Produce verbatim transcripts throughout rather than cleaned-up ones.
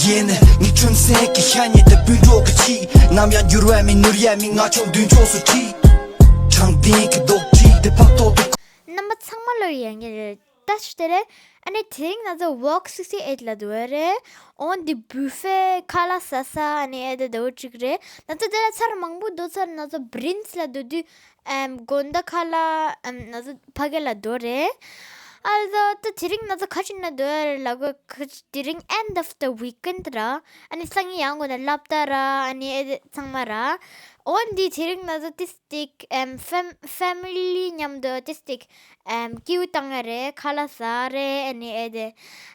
ཡིན། ངའི་ཁྲོན་སེང་གི་ཤ་ཉེ་དེ་སྤུན་གྲོགས་ཀྱི་ཆེད། ནམ་ཡང་འགྱུར་བ་མེད་ནོར་ཡ་མེད། ང་ཆོ་མདུན་ཕྱོགས་སུ་ཁྲིད། དྲང་བདེན་གྱི་རྡོག་ཁྲིད་དེ་ཕག་ཏོག་ཏུ། རྣམ་པ་ཚང་མ་ལོ་ཡ་ངེ་རེད། ད་ཞུ་དེ་རེད། ཨ་ནི་དེ་རིང་ང་ཚོ་Walk sixty eight ལ་འདུག་རེད། འོན་ཏེ་buffet ཁ་ལག་ཟ་ས་ཨ་ནི་ཨེ་དེ་འདྲ་བོ་ཅིག་རེད། ང་ཚོ་དེ་ལ་ཚར་མང་པོ་འདུག་ཚར་ང་ཚོ་Prince ལ་འདུག་དུས། ཨེམ། དགོང་དག་ཁ་ལག་ཨེམ། ང་ཚོ་ཕ་གི་ལ་འགྲོ་རེད། ཨ་ལོ་ད་དེ་རིང་ང་ཚོ་ཁ་ཅིག་ན་འགྲོ་ཡ་རེད་ལ་གོ་ཁ་ཅིག་དེ་རིང་end of the weekend ར། ཨ་ནི་སང་ཉིན་ཡང་དགོང་དག་སློབ་གྲྭ་ར་ཨ་ནི་ཨེ་ཚང་མ་ར། འོན་ཏེ་དེ་རིང་ང་ཚོ་ཏིས་ཏིག་ཨེམ། ཕེམ་ཕེ་མི་ལི་མཉམ་དུ་ཏིས་ཏིག་ཨེམ། ཀེའུ་བཏང་ཡ་རེད། ཁ་ལག་ཟ་རེད། ཨ་ནི་ཨེ་དེ་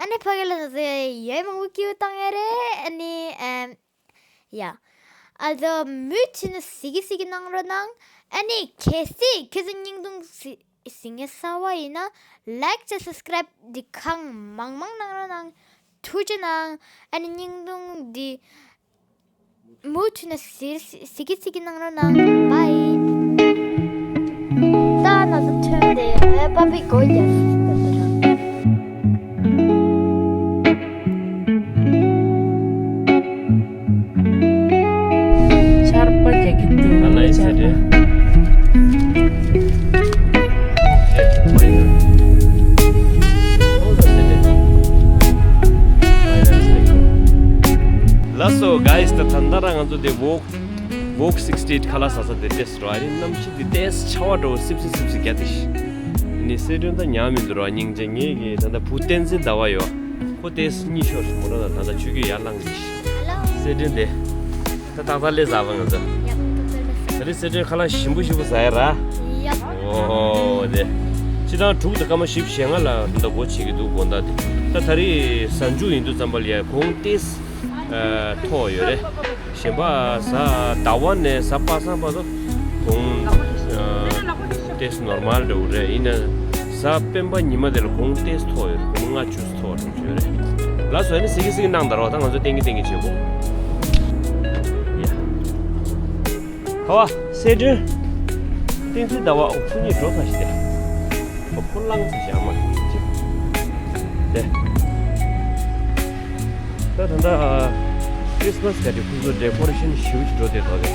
ཨ་ནི་ཕ་གི་ལ་ང་ཚོ་ཡ་མང་པོ་ཀེའུ་བཏང་ཡ་རེད། ཨ་ནི་ཨེམ། ཡ། ཨ་ལོ་མུ་མཐུད་ནས་གཟིགས་གཟིགས་གནང་རོགས་གནང་། ཨ་ནི་གལ་སྲིད་ཁྱེད་ཚོ་བརྙན་ཐུང་གཟིགས་གཟིགས་མཁན་གསར་པ་ཡིན་ན་like དང་subscribe འདི་གང་མང་མང་གནང་རོགས་གནང་། ཐུགས་རྗེ་གནང་། ཨ་ནི་བརྙན་ཐུང་འདི་མུ་མཐུད་ནས་གཟིགས་གཟིགས་གཟིགས་གནང་རོགས་གནང་། Bye། ད་ང་ཚོ་ཐོན་ཏེ་པ་པི་གོ་ཡ། ཆར་པ་རྒྱག་གི་འདུག་ཨ་ལ་ཡི་ཆར་པ། ཟེར་ཏེ། ལགས་སོ་guys། ད་ད་ལྟ་རང་ང་ཚོ་དེ་Walk Walk sixty eight ཁ་ལག་ཟ་ས་དེ་ཏེས་རོ། ཨ་རི་གནམ་གཤིས་དེ་ཏེས་ཆར་པ་འདྲ་བོ་སིབ་སིབ་སིབ་སིབ་རྒྱག་དེ་ཤི། ནི་སེ་ཏྲོན་ད་ཉག་མི་འདུག་རོ། སྙིང་རྗེ། ངེད་ཀྱི་ད་ལྟ་བུ་བསྟན་འཛིན་ཟླ་བ་ཡོད། ཁོ་ཏེས་གཉིད་ཤོར་མོ་རོ་ན་ད་ལྟ་ཆུ་རྒྱུས་ཡར་ལངས་ཀྱི་ཤི། སེ་ཏྲོན་དེ། ད་ཏག་ཏག་ལས་ཟ་བ་ང་ཚོ། ད་རེས་སེ་ཏྲོན་ཁ་ལག་ཞིམ་པོ་ཞིམ་པོ་ཟ་ཡ་ར། ཨོ་དེ། ཕྱི་ཐང་དྲུག་དང་སྐར་མ་བཞི་བཅུ་ཞེ་ལྔ་ལ་ད་ལྟ་སྒོ་ཕྱེ་གི་འདུག་དགོང་དག་དེ། ད་ད་རེས་གཟའ་མཇུག་ཡིན་དུས་ཙམ་པ་ལ་ཡ་གོང་ཏེས། ཨ། མཐོ་ཡོད་རེད། གཞན་པ་གཟའ་ཟླ་བ་ནས་གཟའ་པ་སངས་བར་དུ་གོང་ཨ། ཏེས་ནོར་མལ་འདྲ་བོ་རེད། ཡིན་ན་གཟའ་སྤེན་པ་ཉི་མ་དེ་ལ་གོང་ཏེས་མཐོ་ཡོད་རེད། གོང་ལྔ་བཅུ་མཐོ་བ་འདྲ་བོ་ཡོད་རེད། ལགས་སོ། ཨ་ནི་གཟིགས་གཟིགས་གནང་དང་རོགས། ད་ང་ཚོ་ཏན་གི་ཏན་གི་བྱེད་དགོས། ཡ། ཧ་བ། སེ་ཏྲོན། བསྟན་འཛིན་ཟླ་བ། ཨོ། ཁོ་གཉིས་འགྲོ་ཚར་ཤི་དེ། ཨོ། ཁོ་ལངས་ཚར་ཤི། ཨ་མ་ཅིག་དེ། ད་ད་ད། ཁྲི་སི་མ་སི་ག་དེ་ཁོ་ཚོ་ཌེ་ཀོ་རེ་ཤན་ཞེ་པོ་ཅིག་འགྲོ་བསྡད་འདུག་དེ།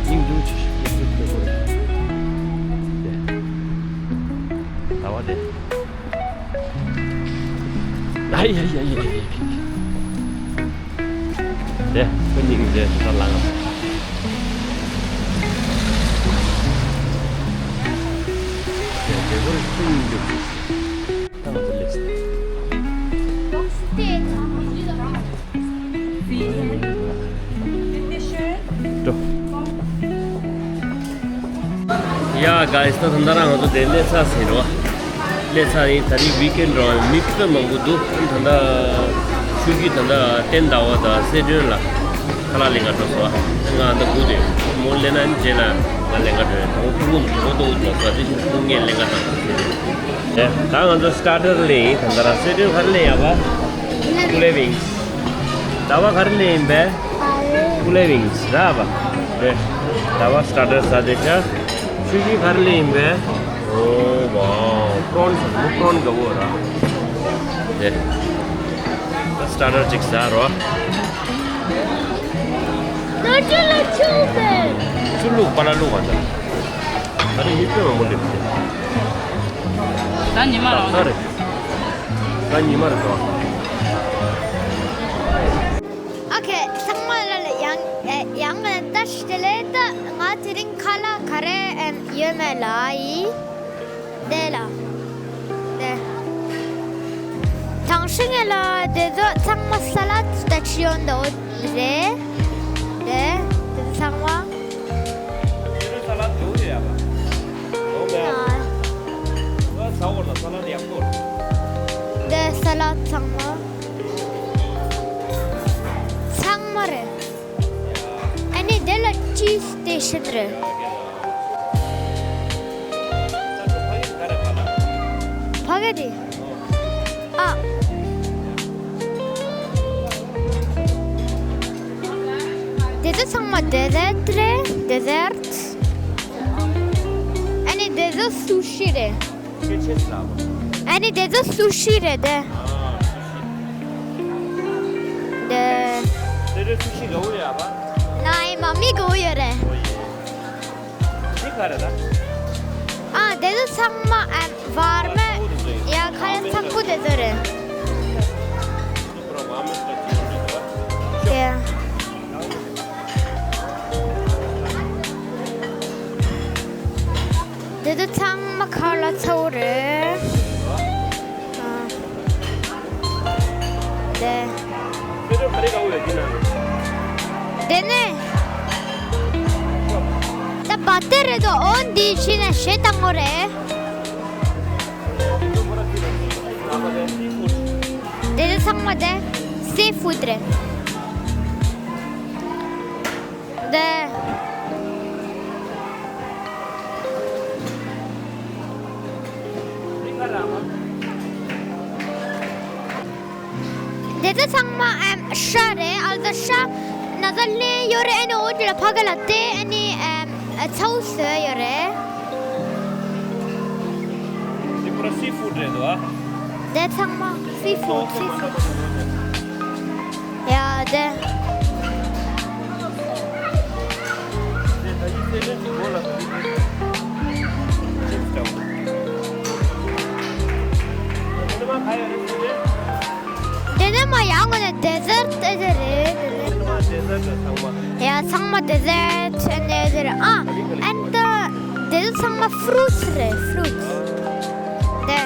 སྙིང་སྡུག་ཅིག་ཤི། ཁྲི་སི་མ་སི་ཌེ་ཀོ་རེ་ཤན་དེ། ཟླ་བ་དེ། ཨ་ཡ་ཡ་ཡ་ཡ། དེ་ཁོ་གཉིས་ཀྱི་རྗེས་སུ་ལངས། དེ་དེ་ཁོར་ཤུ་ཡིན་འདུག་ད་ང་ཚོ་སླེབས་སོང་། འགྲོ། ཡ་guys། ད་ད་ལྟ་རང་ང་ཚོ་དེ་སླེབས་ཚར་ཟིན་རོ། སླེབས་ཚར་ཡིན། ད་རིང་ཝིག་ཨེན་རོ། མི་དཔེ་མང་པོ་འདུག་ཨ་ནི་ད་ལྟ་ཆུ་རྒྱུས་ད་ལྟ་བསྟན་ཟླ་བ་དང་སེ་ཏྲོན་ལ་ཁ་ལག་ལེན་ག་འགྲོ་སོང་། ང་ད་སྒུག་བསྡད་ཡོད། མོ་སླེབས་ན་ནི་རྗེས་ལ་ང་ལེན་ག་འགྲོ་ཡོད། ད་ཁོ་ཕྲུ་གུ་ཕྲུ་གུ་ཏོག་ཙམ་ལ་ས་དེ་བཞིན་ཕྲུ་གུ་ངས་ལེན་ག་བཏང་། ད་ང་ཚོ་སི་ཊར་ཊར་ལེན་ཡིན། ད་ལྟ་རང་སེ་ཏྲོན་ག་རེ་ལེན་ཡ་བ། ཀུ་ལེ་ཝིང་སི། ཟླ་བ་ག་རེ་ལེན་ཡིན་པས། ཀུ་ལེ་ཝིང་སི་ར་བ། རེད། ཟླ་བ་སི་ཊར་ཊར་ཟ་བསྡད་ཤག་ཆུ་རྒྱུས་ག་རེ་ལེན་ཡིན་པས། ཨོ་ཝའོ། པྲོན་ཟ། མོ་པྲོན་དགའ་བོ་ར། རེད། ད་སི་ཊར་ཊར་ཅིག་ཟ་རོ། ཆུ་བླུགས་པ་ལ་བླུགས་པ་ད། ད་རེས་མི་དཔེ་མང་པོ་སླེབས་ཏེ། ད་ཉི་མ་རང་ད་རེད། ད་ཉི་མ་རེད་དོ། ཨོ་ཁེ། ཚང་མ་ལ་ཡང་ཡང་ལྟ་ཞིག་ལས། ད་ང་དེ་རིང་ཁ་ལག་ག་རེ་ཡོད་མེད་ལ་ཡིན། དེ་ལ་དེ། ཐང་ཤིང་ལ་དེ་ཚོ་ཚང་མ་ས་ལད་ད་ཅི་ཡོད་འདུག་རེད། དེ་དེ་ཚང་མ། ཁྱེད་རང་ས་ལད་འདུག་ཡ་ལ། འདུག་མེད། ཨ། ཟ་འོ་ལ་ས་ལད་ཡག་པོ་རེད། དེ་ས་ལད་ཚང་མ། ཚང་མ་རེད། ཨ་ནི་དེ་ལ་ཅི་སི་ཊེ་ཤན་རེད། ཕ་གི་དེ། ཨ། དེ་ཚོ་ཚང་མ་ཌེ་ཟར་ཊི་རེད། ཌེ་ཟར་ཊི། ཨ་ནི་དེ་ཚོ་སུ་ཤི་རེད། ཁྱེད་ཆེ་ཙམ་ལ། ཨ་ནི་དེ་ཚོ་སུ་ཤི་རེད་དེ། ཨ། སུ་ཤི། དེ། དེ་རེད། སུ་ཤི་དགའ་བོ་ཡོད་པ། ནའི་མ་མི་དགའ་བོ་ཡོད་རེད། ཨོ་ཡེ། འདི་ག་རེད་ད། ཨ་དེ་ཚོ་ཚང་མ་ཨ་བར་མ། ཡ་ཁ་ཡ་ཚ་ཁུ་དེ་ཚོ་རེད། དེ། དེ་ཚོ་ཚང་མ་ཁ་ལ་ཚ་བོ་རེད། ཨ། དེ། དེ་ནས། ད་བ་ཏེ་རེད་དོ། འོ་འདི་ཕྱི་ནས་གཞས་བཏང་ངོ་རེད། དེ་ཚོ་ཚང་མ་དེ་སི་ཕུཌ་རེད། འདི། འདི་ཚོ་ཚང་མ་ཨེམ་ཤ་རེད། ཨ་ལ་ཤ་ན་ཚ་ལེན་ཡོད་རེད། ཨ་ནི་འོ་དེ་ལ་ཕ་གི་ལ་དེ་ཨ་ནི་ཨེམ་ཚ་བོ་བཟོས་ཡོད་རེད། འདི་པུ་ར་སི་ཕུཌ་རེད་འདུག་ཨ། འདི་ཚང་མ་སི་ཕུཌ། སི་ཕུཌ། ཡ་དེ། དེ་ནས་མ་ཡང་གོ་ནས་ཌེ་ཟར་ཊི་དེ་རེད། དེ་ནས་ཡ་ཚང་མ་ཌེ་ཟར་ཊི་ནས་དེ་རེད། ཨ་ཨན་ད་དེ་ཚང་མ་ཕུ་རུཊ་སི་རེད། ཕུ་རུཊ་སི་དེ།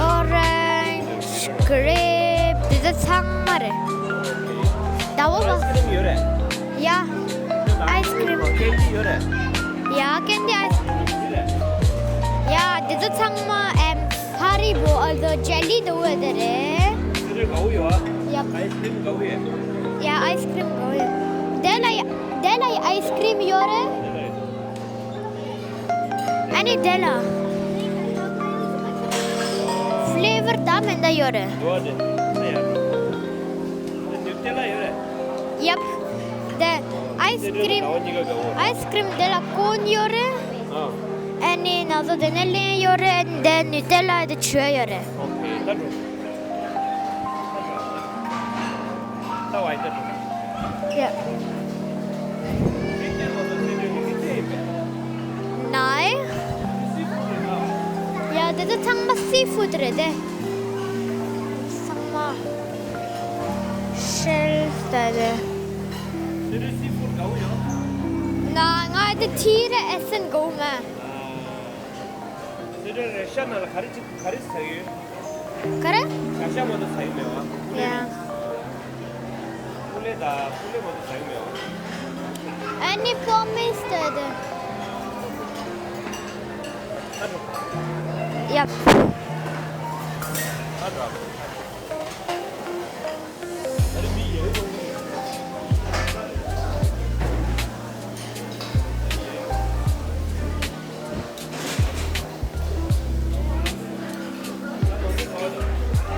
ཨོ་རེན་ཇི། གྷི་རེབ་དེ་ཚོ་ཚང་མ་རེད། ཟླ་བོ་བ། ཨའི་སི་ཀི་རིམ་ཡོད་རེད། ཡ། ཨའི་སི་ཀི་རིམ། ཀེན་ཌི་ཡོད་རེད། ཡ་ཀེན་ཌི་ཨའི་སི་ཀི་རིམ། ཡ་དེ་ཚོ་ཚང་མ་ཨེམ་ཧ་རི་བོ་ཨལ་དོ་ཇེ་ལི་དེ་བོ་དེ་རེད། དེ་རེད་དགའ་བོ་ཡོད་ཨ། ཡ། ཨའི་སི་ཀི་རིམ་དགའ་བོ་ཡོད། ཡ་ཨའི་སི་ཀི་རིམ་དགའ་བོ་ཡོད། དེ་ལ་ཡ་དེ་ལ་ཡ་ཨའི་སི་ཀི་རིམ་ཡོད་རེད། ཨ་ནི་དེ་ལ་ཕི་ལེ་ཝར་ད་མེ་མདའ་ཡོད་རེད། འགྲོ་བ་དེ་ས་ཡ་རེད། དེ་ནུ་ཏེ་ལ་ཡོད་རེད། ཡབ། དེ་ཨའི་སི་ཀི་རིམ། ཟླ་བ་གཉིས་ཀ་དགའ་བོ་རེད། ཨའི་སི་ཀི་རིམ་དེ་ལ་ཀོན་ཡོད་རེད། ཨ། ཨ་ནི་ན་ཚོ་དེ་ནས་ལེན་ཡོད་རེད། ཨ་ནི་དེ་ནུ་ཏེ་ལ་དེ་བྱོས་ཡོད་རེད། ཨོ་ཁེ། ད་འགྲོ། ད་བ་ཡི་ད་འགྲོ། ཡ། ནའི། ཡ་དེ་ཚོ་ཚང་མ་སི་ཕུཌ་རེད་དེ། ཚང་མ་ཤེལ་ལྟ་རེད། ན་ང་དེ་ཐི་རེ་ཨེ་སན་གོ་མ། སི་ཊི་ཡུ་ཌེན་ཊི་རེ་ཤ་ན་ལ་ག་རེ་ཅིག་ག་རེ་ཟ་ཡོད། ག་རེ། ཤ་ཤ་མ་གཏོགས་ཟ་ཡི་མེད་བ། ཡ། ཕུ་ལེ་དང་ཕུ་ལེ་མ་གཏོགས་ཟ་ཡི་མེད་བ། ཨ་ནི་པོ་མིས་དེ་དེ། ཨ་འགྲོ། ཡབ། ཨ་འགྲོ།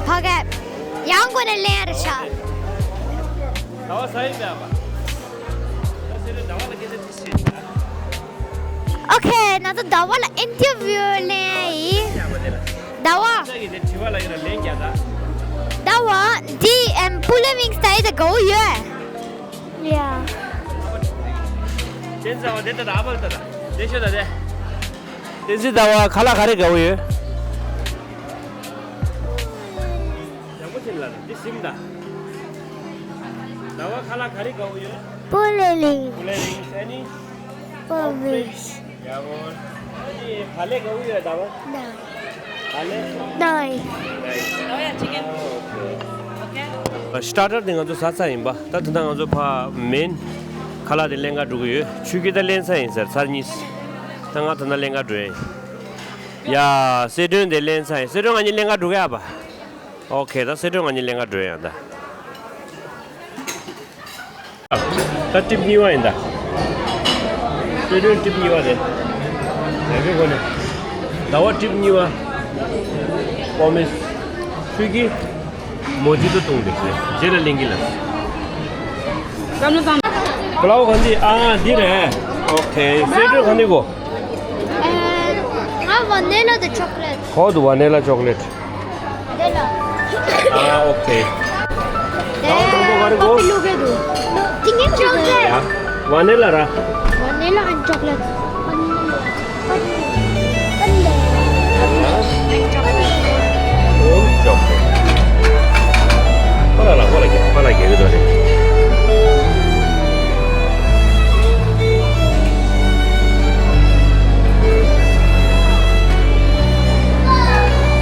ཕ་གི་ཡང་སྒོ་ནས་ལེན་རེ་བྱ། ཟླ་བ་ཟ་ཡི་མེད་པ། ད་ཟེར་ན་ཟླ་བ་ལ་སྐད་ཆ་དེ་བཤད་ཨོ་ཁེ། ན་ཚོ་ཟླ་བ་ལ་ཨིན་ཊར་བིའུ་ལེན་ཡི། ཟླ་བ། ཟླ་བ་འདི་ཨེམ་པུ་ལེ་ཝིང་སི་ད་ཡི་ད་ག་བོ་ཡོད། ཡ། བསྟན་འཛིན་ཟླ་བ་དེ་ལྟ་ད་ཨ་པལ་ལྟ་ད། དེ་ཤོད་ད་དེ། བསྟན་འཛིན་ཟླ་བ་ཁ་ལག་ག་རེ་དགའ་བོ་ཡོད། ཡག་པོ་ཅིག་ལ་འདི་ཞིམ་ད། ཟླ་བ་ཁ་ལག་ག་རེ་དགའ་བོ་ཡོད། པུ་ལེ་ཝིང་སི། པུ་ལེ་ཝིང་སི་ཨ་ནི། པུ་ལེ་ཝིང་སི། ཡག་པོ། ཨ་ནི་བག་ལེབ་དགའ་བོ་ཡོད་ཟླ་བ། ན། བག་ལེབ། ནའི། ནའི། ཨོ་ཁེ། སི་ཊར་ཊར་དེ་ང་ཚོ་ཟ་ཚར་ཡིན་པ། ད་ད་ལྟ་ང་ཚོ་ཕ་མེན་ཁ་ལག་དེ་ལེན་ག་འགྲོ་གི་ཡོད། ཆུ་སྐྱིད་ད་ལེན་ཚར་ཡིན་ཟེར་ཚར་གཉིས། ད་ང་ད་ལྟ་ལེན་ག་འགྲོ་ཡིན། ཡ། སི་ཊར་ཊར་དེ་ལེན་ཚར་ཡིན། སི་ཊར་ཊར་ང་གཉིས་ལེན་ག་འགྲོ་གི་ཡ་པ། ཨོ་ཁེ། ད་སི་ཊར་ཊར་ང་གཉིས་ལེན་ག་འགྲོ་ཡ་ད། ད་ཊིབ་གཉིས་པ་ཡིན་ད། སི་ཊར་ཊར་ཊིབ་གཉིས་པ་རེད། ཡ་གི་གོ་ནས། ཟླ་བ་ཊིབ་གཉིས་པ། པོ་མིས། ཆུ་སྐྱིད། མོ་ཇི་ཏོ་བཏུང་དེ་རྗེས་ལ་ལེན་གི་ལ། བསམ་བློ་བཏང་། ཀླ་ཝ་ག་འདི། ཨ་འདི་རེད། ཨོ་ཁེ། སི་ཊར་ཊར་ག་འདི་གོ། ང་བ་ Vanilla the chocolate. Called vanilla chocolate. Vanilla. Ah, okay. There, ཁོ་པི་ལུག་གེ་འདུག་ཐིང་ངེ་ཆོག་ལེ་ཊི། Vanilla ར། Vanilla and chocolate. Vanilla. Vanilla. Vanilla and chocolate. ཁོ་ལ་ལ་ཁོ་ལ་རྒྱག་ཁོ་ལ་རྒྱག་གི་འདུག་རེད།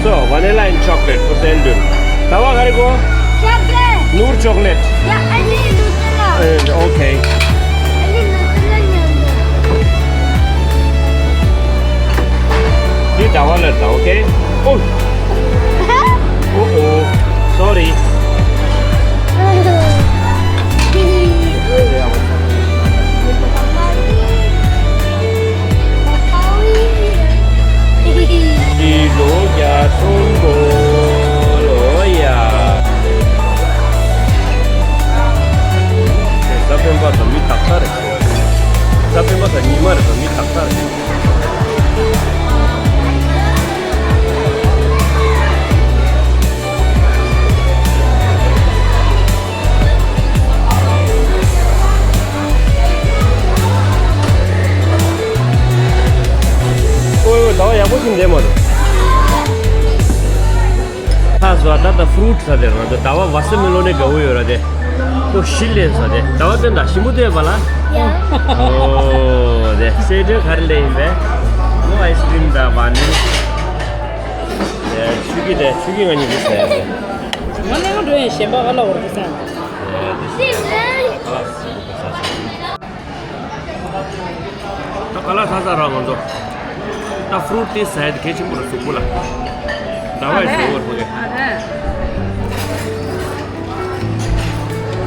So, vanilla and chocolate for Sandun. ཟླ་བ་ག་རེ་གོ Chocolate. Noor chocolate. Yeah, I need Nutella. Uh, okay. I need Nutella. འདི་ཟླ་བ་ལ་ད་okay. Oh. Oh, oh. Sorry. ལོ་བརྒྱ་སྟོང་ལོ་ཡ། ས་པཎ་པ་དང་མི་ཏག་ཏག་རེད། ས་པཎ་པ་དང་ཉི་མ་རེད་དང་མི་ཏག་ཏག་རེད། ཨོ་ཡོ། ཟླ་བ་ཡག་པོ་ཞིག་འདེམས་མ་འདུག་ལྷ་བཟོ་བ་ད་ལྟ་fruit ཟ་དེ་རང་ད་ཟླ་བ་ཝ་སི་མེ་ལོན་ནས་དགའ་བོ་ཡོད་ར་དེ། ཁོ་ཤི་ལེན་ཟ་དེ་ཟླ་བ་སྟོན་ད་ཞིམ་པོ་ལྟོས་པ་ལ། ཨོ་དེ་སེ་ཏྲེ་ག་རེ་ལེན་ཡིན་པས། ཨོ་ice cream ད་བ་ནི། དེ་ཆུ་གི་དེ་ཆུ་གི་ང་གཉིས་ཀྱིས་ཟ་ཡ་དེ། ང་ནི་ང་འགྲོ་ཡིན་གཞན་པ་ཨ་ལ་འོར་གི་ས། ད་ཁ་ལག་ཟ་ས་ར་ང་ཚོ། ད་fruit དེ་ཟ་ཡ་དེ་གལ་ཆེན་པོ་རེད་གཟུགས་པོ་ལ། ཟླ་བ་ཡི་གཟུགས་པོར་ཕོག་གི།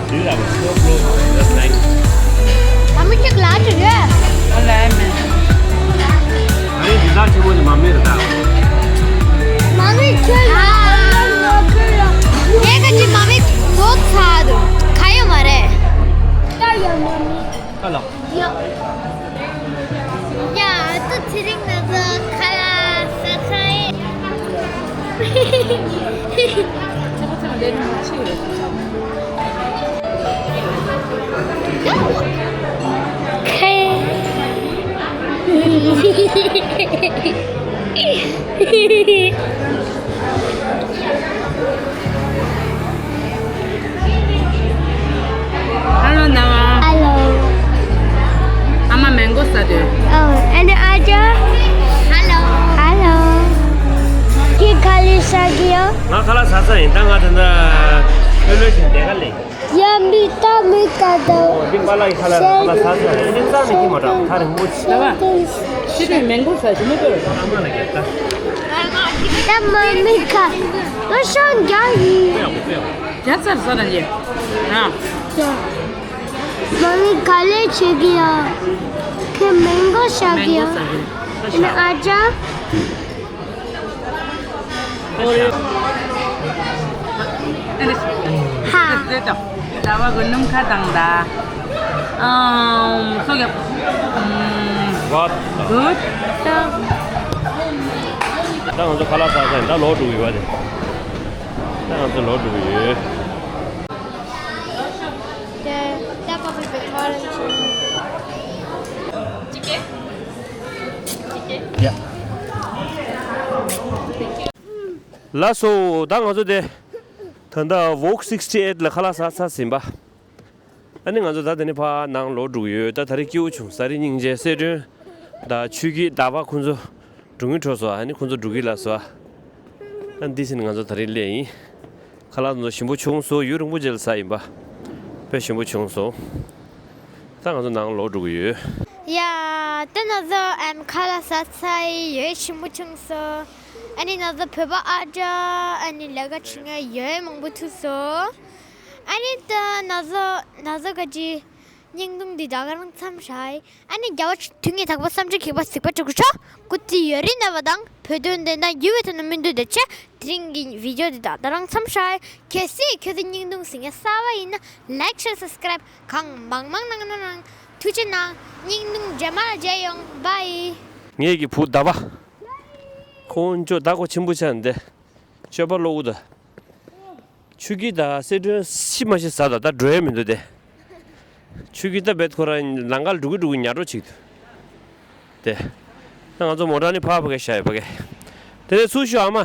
འདི་ལ་བ་སོ་ལོ་that's nice. ཨ་མ་ཅིག་ལ་ཅིག་ཡོད། ཨ་ལ་མེ། ཨ་རེ་འདི་དག་ཆེན་པོ་ནི་མ་མེད་རེད་ད། མ་མེད་ཁྱོད་ལ་ཨ་ལ་ཁྱོད་ལ། ངས་ཁ་ཅིག་མ་མེད་ནོར་ཚར་འདུག་ག་ཡོད་མ་རེད། ད་ཡོད་མ་མེད། ཨ་ལ། ཡ། ཡ། ད་དེ་རིང་ང་ཚོ་ཁ་ལག་ཟ་ཚར་ཡིན། ཁེ། Hello ནང་། Hello. ཨ་མ་མེང་གོ་ཟ་དུས། Oh, and Aja. Hello. Hello. ཁྱེད་ཁ་ལག་ཟ་གི་ཡོད། ང་ཁ་ལག་ཟ་ས་ཡིན། ད་ང་ད་ལྟ་ཨོ་ལོ་ཞིག་འདེ་ག་ལེ། ཡ་མི་ད་མི་ད་ད། འོ་འདི་པཱ་ལགས་ཀྱི་ཁ་ལག་རེད། ཁ་ལག་ཟ་ས་རེད། ཨེ་འདི་རྩ་ནས་ཁྱི་མ་དྲག་ཁ་རིང་མོ་ཆེ། ད་བ། ཁྱི་དེ་མེང་གོ་ཟ་ཞིམ་མོ་ལྟོས། ཨ་མ་ལ་རྒྱབ་ད། ད་མ་མི་ཁ། ད་ཤོང་རྒྱག་ཡིན། རྒྱ་ཚར་ས་ན་ལེ། ཨ། མ་མི་ག་ལེ་བྱེད་ཀྱི་ཡ། ཁྱེད་མེང་གོ་ཟ་གི་ཡ། མེང་གོ་ཟ་གི་ཡ། ཨ་ཅག་ཧ། ཟླ་བ་གི་སྣུམ་ཁ་དང་ད། ཨམ། སོ་ག་ཨམ། Good. Good. ད་ང་ཚོ་ཁ་ལག་ཟ་ས་ཡིན། ད་ལོག་འགྲོ་གི་ཡོད་པ་དེ། ད་ང་ཚོ་ལོག་འགྲོ་གི་ཡོད། ཡ། ལགས་སོ། ད་ང་ཚོ་དེ་ད་ལྟ་Wok sixty eight ལ་ཁ་ལག་ཟ་ཚར་ཟིན་པ། ཨ་ནི་ང་ཚོ་ད་དེ་ནས་ཕར་ནང་ལོག་འགྲོ་གི་ཡོད། ད་ད་རེས་སྐྱིད་པོ་བྱུང་། ས་རི་སྙིང་རྗེ། སེ་སྒྲོན་དང་ཆོས་སྐྱིད་ཟླ་བ་ཁོང་ཚོ་འགྲོ་གི་འགྲོ་སོང་། ཨ་ནི་ཁོང་ཚོ་འགྲོ་གི་ལ་སོང་། ཨ་འདི་ཟིན་ང་ཚོ་ད་རེས་སླེབས་ཡིན། ཁ་ལག་ཚོ་ཞིམ་པོ་བྱུང་སོང་། ཡུན་རིང་པོ་རྗེས་ལ་ཟ་ཡིན་པ། དཔེ་ཞིམ་པོ་བྱུང་སོང་། ད་ང་ཚོ་ནང་ལོག་འགྲོ་གི་ཡོད། ཡ། ད་ང་ཚོ་ཨམ་ཁ་ལག་ཟ་ཚར་ཡིན། ཡོད་ཞིམ་པོ་བྱུང་སོང་། ཨ་ནི་ང་ཚོ་བོད་པ་ཨ་ཅག་ཨ་ནི་ལས་ཀ་བྱེད་མཁན་ཡོད་མང་པོ་ཐུག་སོང་། ཨ་ནི་ད་ང་ཚོ་ང་ཚོ་ག་ཅི། བརྙན་ཐུང་འདི་ད་ག་རང་མཚམས་བཞག་ཨ་ནི་རྒྱལ་བ་དུས་ངེས་དག་པ་བསམ་གྲུབ་མཁས་པ་གཟིགས་པ་སྤྲོ་གི་ཆོག་སྐུ་ཚེ་ཡུན་རིང་གནས་པ་དང་བོད་དོན་བདེན་མཐའ་ཡུལ་བའི་དོན་དུ་སྨོན་འདུན་དེ་ཆེ། དེ་རིང་གི་བི་ཌིའོ་འདི་ད་ག་རང་མཚམས་བཞག་གལ་སྲིད་ཁྱོད་ཚོ་བརྙན་ཐུང་གཟིགས་མཁན་གསར་པ་ཡིན་ན་like share subscribe གང་མང་མང་གནང་གནང་། ཐུགས་རྗེ་གནང་། བརྙན་ཐུང་རྗེས་མ་ལ་མཇལ་ཡོང་། Bye. ངེད་ཀྱི་བུ་ཟླ་བ། དཀོན་མཆོག་ད་ཁོ་ཆེན་པོ་ཆགས་འདི། སྤྱོད་པ་བློ་དགུ་ད། ཆུ་སྐྱིད་ད་སེ་སྒྲོན་ཤི་མ་ཤི་ཟ་ད་ད་འགྲོ་ཡ་མི་འདུག་སྟེ། ཆུ་སྐྱིད་ད་བེད་ཁོ་རང་ལང་ཀར་འགྲོ་གི་འགྲོ་གི་ཉལ་འགྲོ་ཅིག་འདུག་སྟེ། ད་ང་ཚོ་མོ་ཊ་ནི་ཕ་ཕ་གི་ཤ་ཡི་ཕ་གི། དེ་ནས་ཚུར་ཤོག་ཨ་མ།